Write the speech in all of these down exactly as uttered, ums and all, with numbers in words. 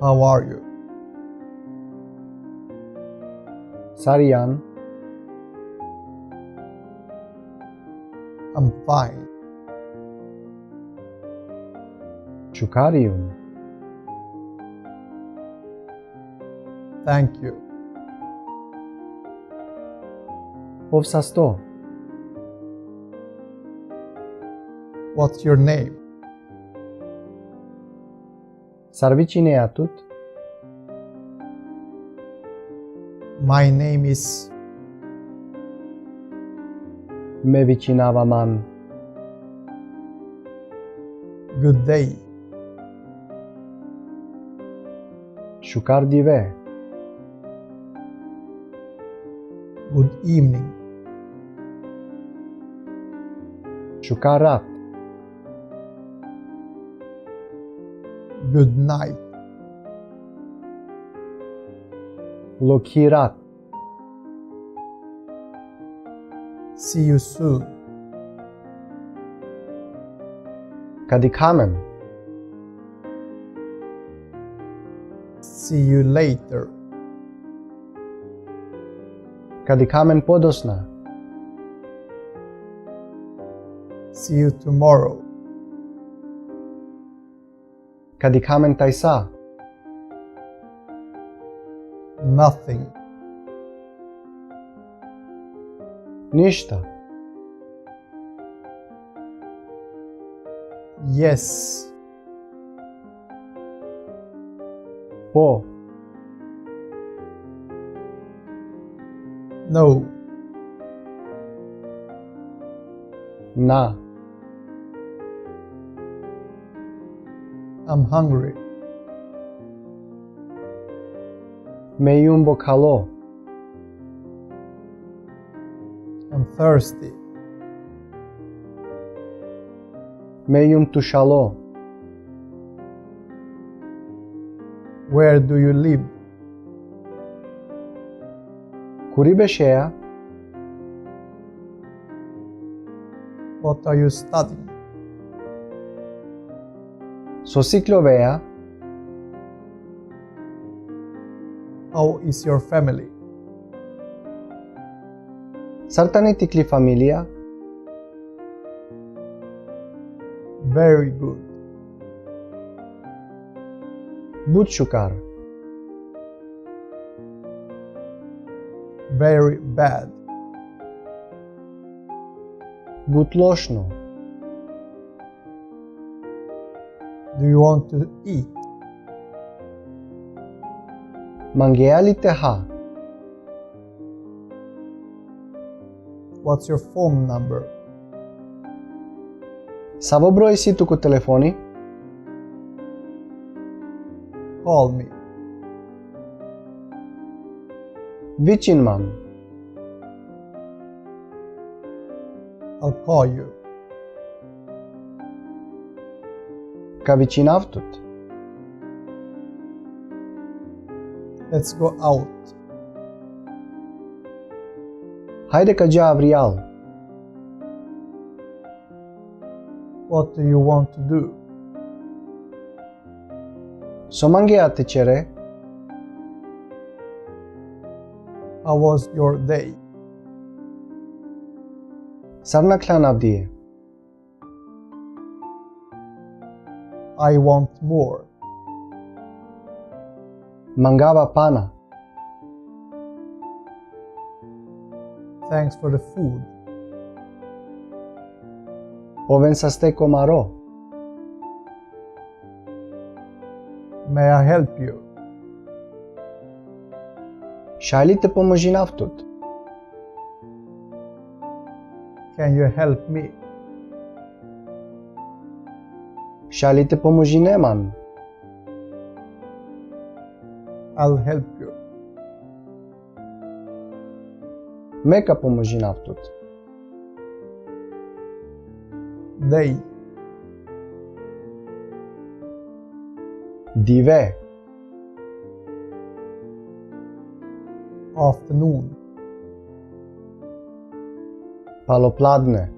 How are you? Sar jan? I'm fine. Šukar jum. Thank you. Ov sasto? What's your name? Sar vičinea tut? My name is. Me vičinava man. Good day. Šukar dive. Good evening. Šukar rat. Good night. Lokhi rat. See you soon. Ka dikha amen. See you later. Ka dikha amen podosna. See you tomorrow. Ka dikha amen tajsa. Nothing. Ništa. Yes. Po. No. Na. I'm hungry. Me jum bokhalo. I'm thirsty. Me jum tušalo. Where do you live? Kuri bešea? What are you studying? So sikloveja? How is your family? Sar tani tikli familija? Very good. But šukar. Very bad. But lošno. Do you want to eat? Mangea li te ha? What's your phone number? Savo broj si tu ko telefoni? Call me. Vičin man. I'll call you. Ka vičinav tut. Let's go out. Hajde ka dža avrijal. What do you want to do? So mangea te čere? How was your day? Sar nakhlan avdie? I want more. Mangava pana. Thanks for the food. Oven saste ko maro. May I help you? Šaj li te pomožinav tut? Can you help me? Šaj li te pomožine man? I'll help you. Me ka pomožinav tut. Day. Dive. Afternoon. Palopladne.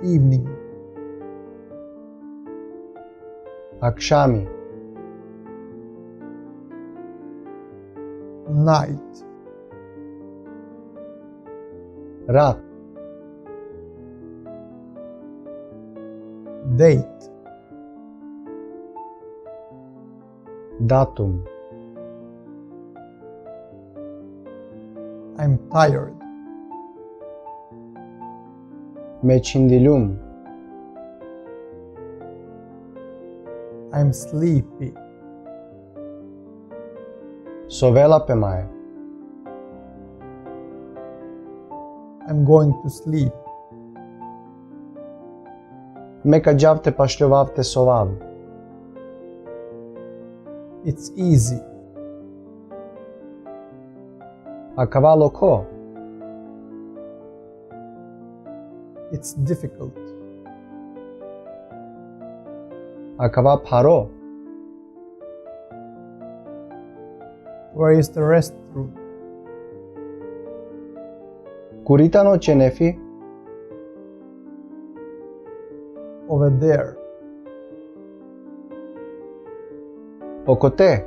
Evening. Akšami. Night. Rat. Date. Datum. I'm tired. Me qindilum. I'm sleepy. Sovela pe mae. I'm going to sleep. Me ka džav te pašljovav te sovav. It's easy. Akava lokho. It's difficult. Akava pharo. Where is the restroom? Kuri tano čenefi? Over there. Okote.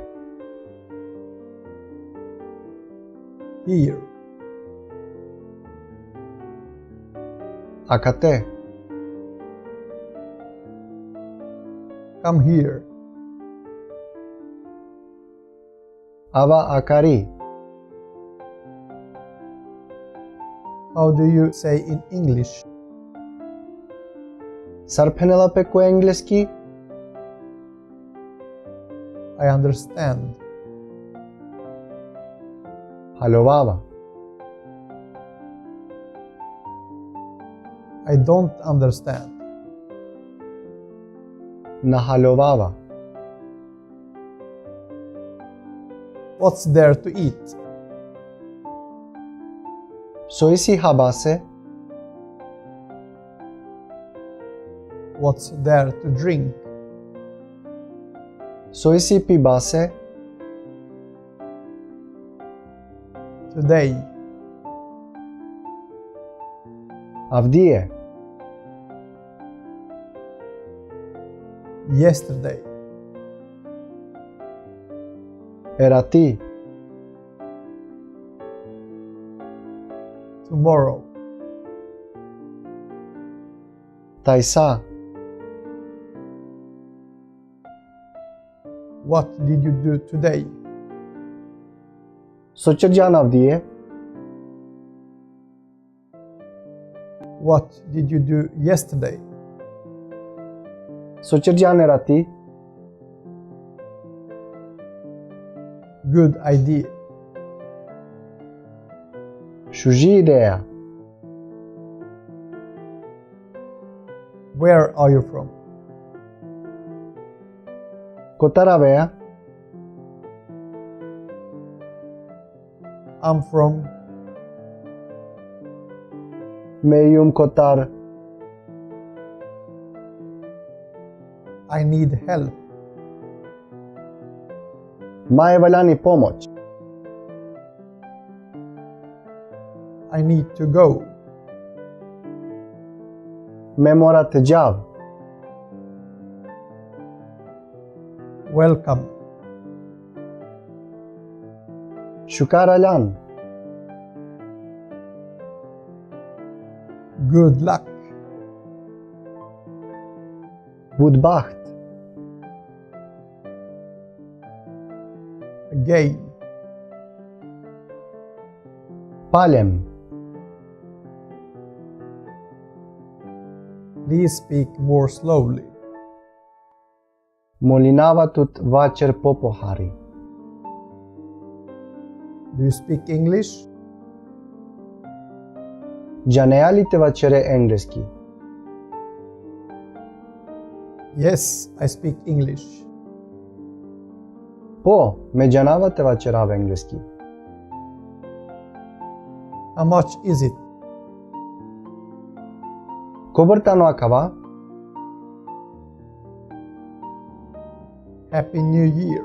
Here. Akate. Come here. Ava akari. How do you say in English? Sar phenela pe ko engleski? I understand. Halovava. I don't understand. Na halovava. What's there to eat? So isi habase? What's there to drink? So isi pibase? Today. Avdie. Yesterday. Erati. Tomorrow. Tajsa. What did you do today? So čerđan avdie? What did you do yesterday? So čerđan erati? Good idea. Šuži ideja. Where are you from? Kotar avea? I'm from. Me jum kotar. I need help. Mae valjani pomoć. I need to go. Me mora te džav. Welcome. Šukar aljan. Good luck. But baht. Again. Palem. Please speak more slowly. Molinava tut vaćer popohari. Do you speak English? Džanea li te vaćere engleski? Yes, I speak English. Po, me džanava te vaćerav engleski. How much is it? Kobor tano akava? Happy New Year.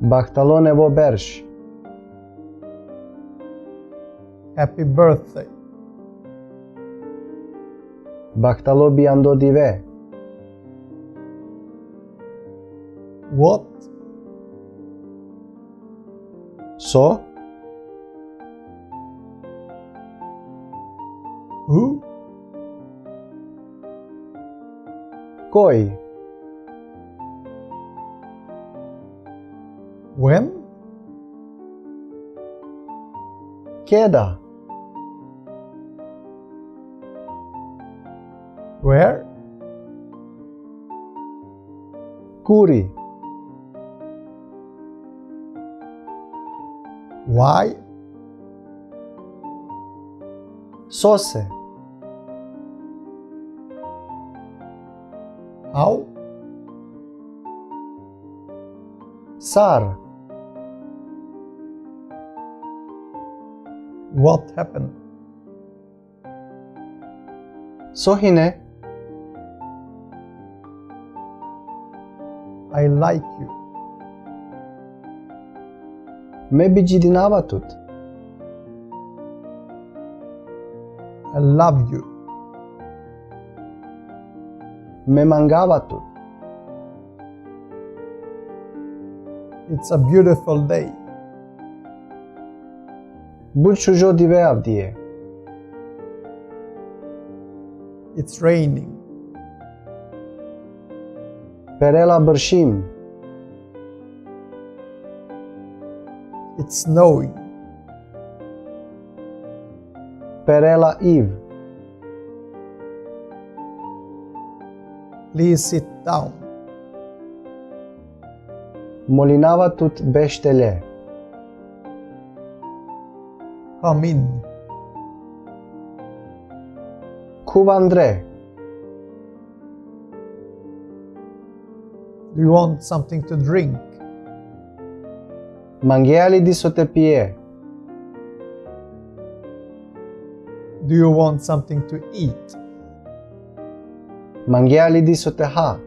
Bahtalo nevo berš. Happy birthday. Bahtalo bijando dive. What? So? Who? Koj? When? Keda? Where? Kuri? Why? Sose? How? Sar? What happened? So hine? I like you. Me bigjidinava tut. I love you. Me mangava tut. It's a beautiful day. But šužo dive avdive. It's raining. Perela bršim. It's snowing. Perela iv. Please sit down. Molinava tut bešte le. Come in. Khuv andre. Do you want something to drink? Mangea li diso te pie? Do you want something to eat? Mangea li diso te ha?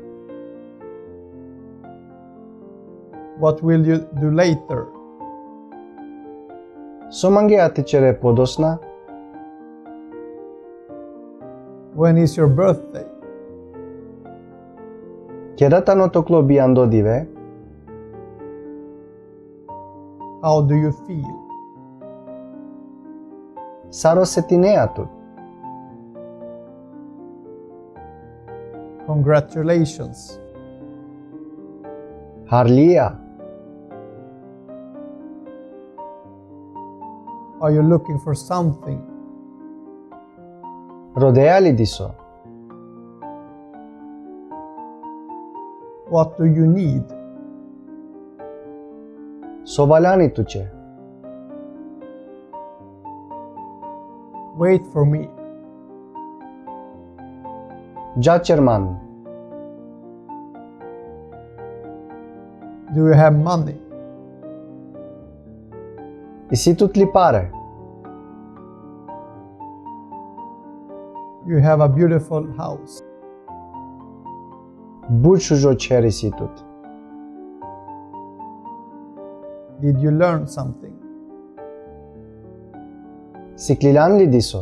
What will you do later? So mangea te kere podosna? When is your birthday? Keda tano to klo bijando dive? How do you feel? Sar osetinea tut? Congratulations. Harlia. Are you looking for something? Rodea li diso? What do you need? So valjani tuke? Wait for me. Dža kere man. Do you have money? Isi tut li pare? You have a beautiful house. But šužo kher isi tut. Did you learn something? Sikliljan li diso?